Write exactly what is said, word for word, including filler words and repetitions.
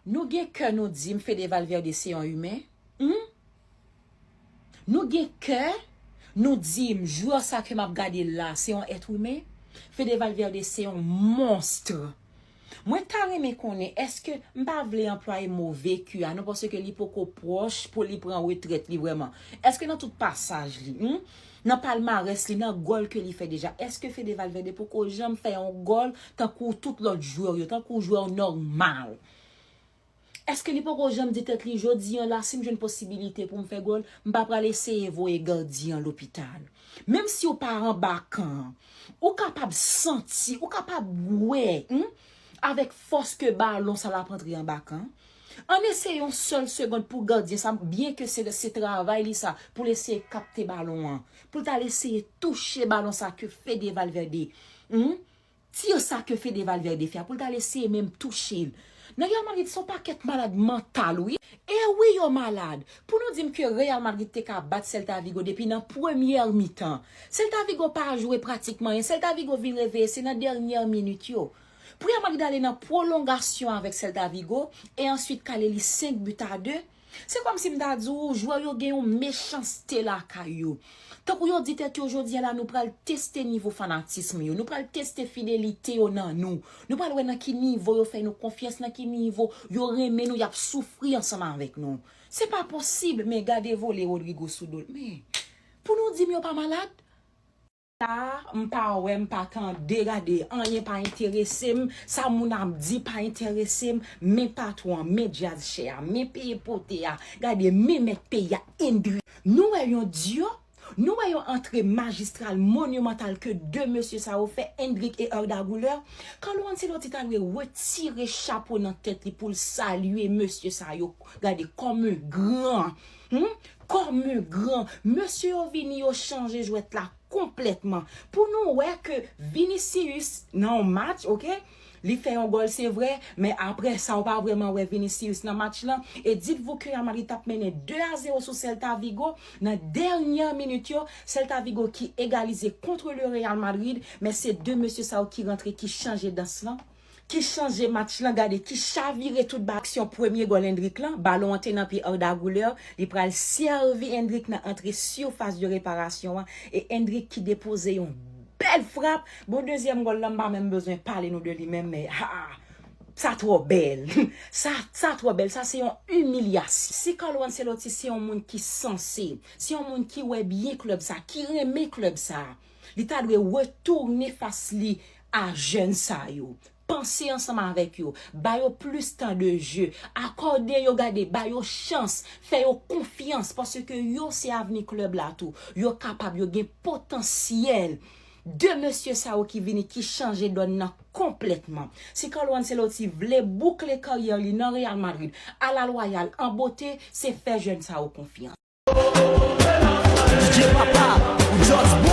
Nou gen kè nou di m Fede Valverde se yon imen? Hmm? Nou gen kè nou di m jwè sa ke m ap gade la se yon èt imen? Fede Valverde se yon monstr. Mwen ta renmen konnen, èske, m pa vle anplwaye mo veku a non, paske li poko pwòch pou li pran retrèt li vrèman. Èske nan tout pasaj li, hmm, nan palmarès li, nan gòl ke li fè deja, èske Fede Valverde poko janm fè yon gòl tankou tout lòt jwè yo, tankou jwè nòmal? Èske li poko janm di tèt li, jodi an la, si m jwenn posibilite pou m fè gòl, m pa pral eseye voye gadyen an lopital? Menm si w pa anba kan an, ou kapab santi, ou kapab wè, hmm, avèk fòs ke balon sa l ap antre anba kan an. Ann eseye yon sèl segond pou gadyen sa, byen ke se, se travay li sa, pou l eseye kapte balon an, pou l t al eseye touche balon sa ke Fede Valverde, hmm, tir sa ke Fede Valverde fè a, pou l t al eseye menm touche l. Nan Real Madrid, se yon pakèt malad mantal, wi. E wi, yo malad. Pou nou di m ke Real Madrid te ka bat Celta Vigo depi nan premyè mitan. Celta Vigo pa jwe pratikman anyen. Celta Vigo vin reveye, se nan dènyè minit yo. Pou Real Madrid ale nan pwolongasyon avèk Celta Vigo, e answit kale li senk but à deux. Se kòmsi m ta di w, jwè yo gen yon mechanste lakay yo. Tankou yo di tèt yo, jodi a la, nou pral teste nivo fanatism yo, nou pral teste fidelite yo nan nou, nou pral wè nan ki nivo yo fè nou konfyans, nan ki nivo yo renmen nou, y ap soufri ansanm avèk nou. Se pa posib, men gade vole Rodrygo sou do l. Men, pou nou di m yo pa malad? Sa, m pa wè, m pa tande, gade, anyen pa enterese m, sa moun ap di pa enterese m, men patwon an, men djaz chè a, men peye pote a, gade, men mèt peyi a, Endrick. Nou wè yon dyo, nou wè yon antre majistral, monimantal ke de mesye sa yo fè, Endrick e Arda Güler. Carlo Ancelotti ta dwe retire chapo nan tèt li pou l salye mesye sa yo, gade, kòm gran. Hmm? Kòm gran. Mesye yo vini, yo chanje jwèt la konplètman. Pou nou wè ke Vinicius nan yon match, oke? Li fè yon gòl, se vre, men apre sa, ou pa vrèman wè Vinicius nan match lan. E dites-vous que Real Madrid t ap mennen de a zewo sou Celta Vigo. Nan dènyè minit yo, Celta Vigo ki egalize contre le Real Madrid, men se de mesye sa yo ki rantre, ki chanje dans lan, ki chanje match lan, gade, ki chavire tout ba aksyon premye gòl Endrick lan, balon an te nan pye Arda Güler, li pral sèvi Endrick nan antre sifas de reparasyon an, e Endrick ki depoze yon bèl frap. Bon, dezyèm gòl lan, m pa menm bezwen pale nou de li menm, men, ha, sa twò bèl. Sa, sa twò bèl, sa se yon imilyasyon. Si Carlo Ancelotti se yon moun ki sanse, se yon moun ki wè byen klèb sa, ki renmen klèb sa, li ta dwe retounen fas li a jèn sa yo. Panse ansanm avèk yo, ba yo plis tan de je, akòde yo, gade, ba yo chans, fè yo konfyans, paske yo se avni klèb la tou. Yo kapab, yo gen potansyèl. De mesye sa yo ki vini, ki chanje dòn nan konplètman. Si Carlo Ancelotti vle boukle karyè li nan Real Madrid, alalwayal, an bote, se fè jèn sa yo konfyans. D J Papa, ou just